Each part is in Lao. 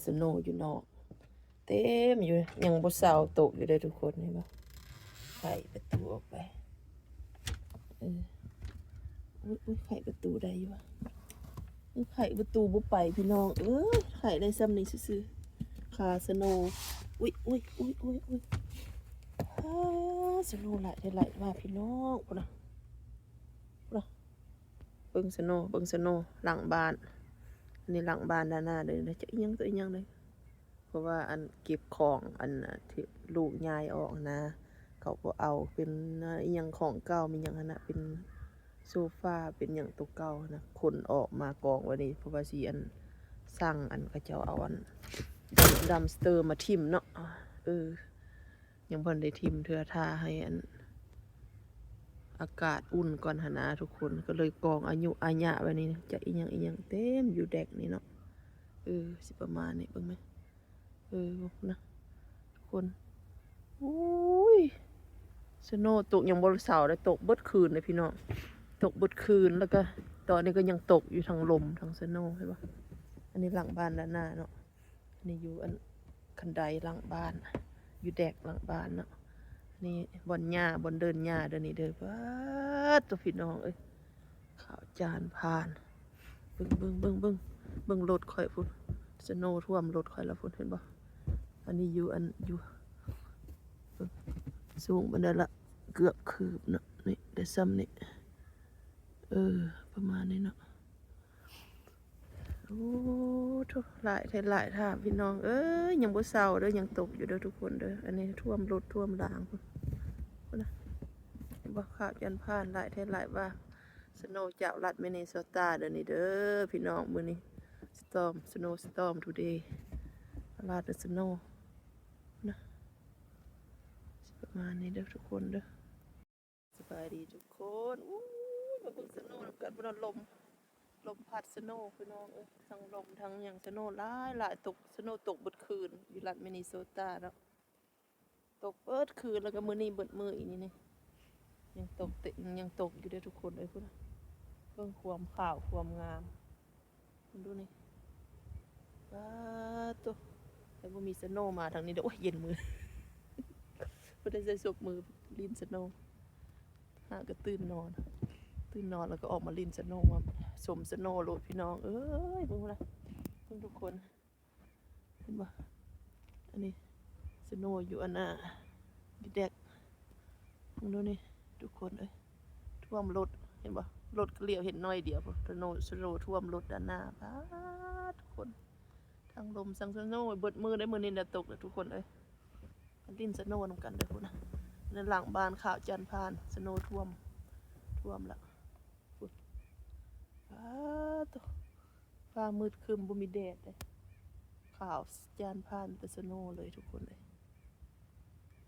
ສະໂນຢູ່ນອກເຕັມຢູ່ ຍັງບໍ່ເຊົາຕົກຢູ່ເດ້ທຸກຄົນ ເຫັນບໍ່? ໄຂປະຕູອອກໄປ ເອີ ອຸ້ຍ ອຸ້ຍ ໄຂປະຕູໄດ້ຢູ່ຫວາ? ອຸ້ຍ ໄຂປະຕູບໍ່ໄປພີ່ນ້ອງເອີຍ ໄຂໄດ້ຊ່ຳນີ້ຊື່ໆ ຄາສະໂນ ອຸ້ຍ ອຸ້ຍ ອຸ້ຍ ອຸ້ຍ ອຸ້ຍ ອາ ສະໂນຫຼາຍແທ້ຫຼາຍວ່າພີ່ນ້ອງ ພຸ້ນນະ ພຸ້ນນະ ເບິ່ງສະໂນ ເບິ່ງສະໂນຫຼັງບ້ານ ອັນນີ້ຫຼັງບ້ານດ້ານໜ້າເດີ ຈັກອີ່ຫຍັງຕົວອີ່ຫຍັງເດີ ເພາະວ່າອັນເກັບຂອງ ອັນທີ່ລູກຍ້າຍອອກນະ ເຂົາບໍ່ເອົາ ເປັນອີ່ຫຍັງຂອງເກົ່າ ມີຫຍັງຫັ້ນນະ ເປັນໂຊຟາ ເປັນຫຍັງໂຕເກົ່າຫັ້ນນະ ຂົນອອກມາກອງໄວ້ນີ້ ເພາະວ່າຊິອັນ ສັ່ງອັນ ເຂົາເຈົ້າເອົາອັນ dumpster ມາຖິ້ມເນາະ ເອີ ຍັງບໍ່ທັນໄດ້ຖິ້ມເທື່ອ ຖ້າໃຫ້ອັນ ອາກາດອຸ່ນກ່ອນຫັ້ນນະທຸກຄົນ ກໍເລີຍກອງອາຍຸອາຍະໄວ້ນີ້ ຈັກອີ່ຫຍັງອີ່ຫຍັງເຕັມຢູ່ແດັກນີ້ເນາະ ເອີ ຊິປະມານນີ້ ເບິ່ງແມ ເອີ ນະ ທຸກຄົນ ໂອ້ຍ ສະໂນຕົກຍັງບໍ່ເຊົາເດ້ ຕົກເບິດຄືນເດ້ພີ່ນ້ອງ ຕົກເບິດຄືນ ແລ້ວກໍຕອນນີ້ກໍຍັງຕົກຢູ່ ທັງລົມທັງສະໂນ ເຫັນບໍ່? ອັນນີ້ຫຼັງບ້ານດ້ານໜ້າເນາະ ອັນນີ້ຢູ່ອັນຄັນໄດຫຼັງບ້ານ ຢູ່ແດັກຫຼັງບ້ານເນາະ ນີ້ບ່ອນຫຍ້າ ບ່ອນເດີ່ນຫຍ້າເດີນີ້ເດີ ປາດໂທ້ ພີ່ນ້ອງເອີຍ ຂາວຈານພານ ເບິ່ງ ເບິ່ງ ເບິ່ງ ເບິ່ງ ເບິ່ງລົດຂ້ອຍພຸ້ນ ສະໂນຖ້ວມລົດຂ້ອຍລະພຸ້ນ ເຫັນບໍ່? ອັນນີ້ຢູ່ ອັນຢູ່ ເບິ່ງ ສູງປານໃດລະ ເກືອບຄືບເນາະ ນີ້ໄດ້ຊ່ຳນີ້ ເອີ ປະມານນີ້ເນາະ. ໂອ້ໂທ້ ຫຼາຍແທ້ຫຼາຍທ່າ ພີ່ນ້ອງເອີຍ ຍັງບໍ່ເຊົາເດີ ຍັງຕົກຢູ່ເດີທຸກຄົນເດີ ອັນນີ້ຖ້ວມລົດຖ້ວມລາງພຸ້ນ ພຸ້ນນະ ເຫັນບໍ່? ຂາວຈັນພານ ຫຼາຍແທ້ຫຼາຍວ່າ ສະໂນຈາກລັດມິນເນໂຊຕາເດີນີ້ເດີ ພີ່ນ້ອງ ມື້ນີ້ storm snow storm today ລາດສະໂນ ພຸ້ນນະ ປະມານນີ້ເດີທຸກຄົນເດີ. ສະບາຍດີທຸກຄົນ ອູ້ຍ ມາເບິ່ງສະໂນນຳກັນ ພຸ້ນນະ ລົມ ລົມພັດສະໂນ ພີ່ນ້ອງເອີຍ ທັງລົມທັງຫຍັງ ສະໂນຫຼາຍໆ ຕົກ ສະໂນຕົກເບິດຄືນ ຢູ່ລັດມິນເນໂຊຕາເນາະ ຕົກເບິດຄືນ ແລ້ວກໍມື້ນີ້ເບິດມື້ອີກນີ້ ນີ້ ຍັງຕົກເຕັມ ຍັງຕົກຢູ່ເດ້ທຸກຄົນເອີຍ ພຸ້ນນະ ເບິ່ງຄວາມຂາວຄວາມງາມ. ເບິ່ງດູນີ້ ປາດໂທ້ ແຕ່ບໍ່ມີສະໂນມາທາງນີ້ເດີ ໂອ້ຍ ເຢັນມື ບໍ່ໄດ້ໃສ່ສົບມືຫຼິ້ນສະໂນ ຫາກໍຕື່ນນອນ ຕື່ນນອນແລ້ວກໍອອກມາຫຼິ້ນສະໂນ ມາຊົມສະໂນໂລດ ພີ່ນ້ອງເອີຍ ເບິ່ງພຸ້ນນະ ເບິ່ງທຸກຄົນ ເຫັນບໍ່? ອັນນີ້ສະໂນຢູ່ອັນນ່າ ຢູ່ແດັກ ເບິ່ງດູນີ້ທຸກຄົນເອີຍ ຖ້ວມລົດ ເຫັນບໍ່? ລົດກໍຫຼຽວເຫັນໜ້ອຍດຽວພຸ້ນ ສະໂນ ສະໂນຖ້ວມລົດດ້ານໜ້າ ປາດ ທຸກຄົນ ທັງລົມທັງສະໂນ ເບິດມື້ເດ້ ມື້ນີ້ນະຕົກແລ້ວທຸກຄົນເອີຍ ມາຫຼິ້ນສະໂນນຳກັນເດີ ພຸ້ນນະ ໃນຫຼັງບ້ານຂາວຈັນພານ ສະໂນຖ້ວມ ຖ້ວມລະ ພຸ້ນ ປາດໂທ້ ຟ້າມືດຄຶ້ມ ບໍ່ມີແດດເດ້ ຂາວຈານພານແຕ່ສະໂນເລີຍທຸກຄົນເອີຍ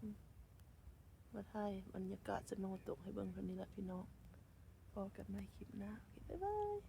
ອືມ ມາຖ່າຍບັນຍາກາດສະໂນຕົກໃຫ້ເບິ່ງເທົ່ານີ້ລະພີ່ນ້ອງ ພໍ້ກັນໃໝ່ຄລິບໜ້າ ໂອເຄ ບາຍບາຍ.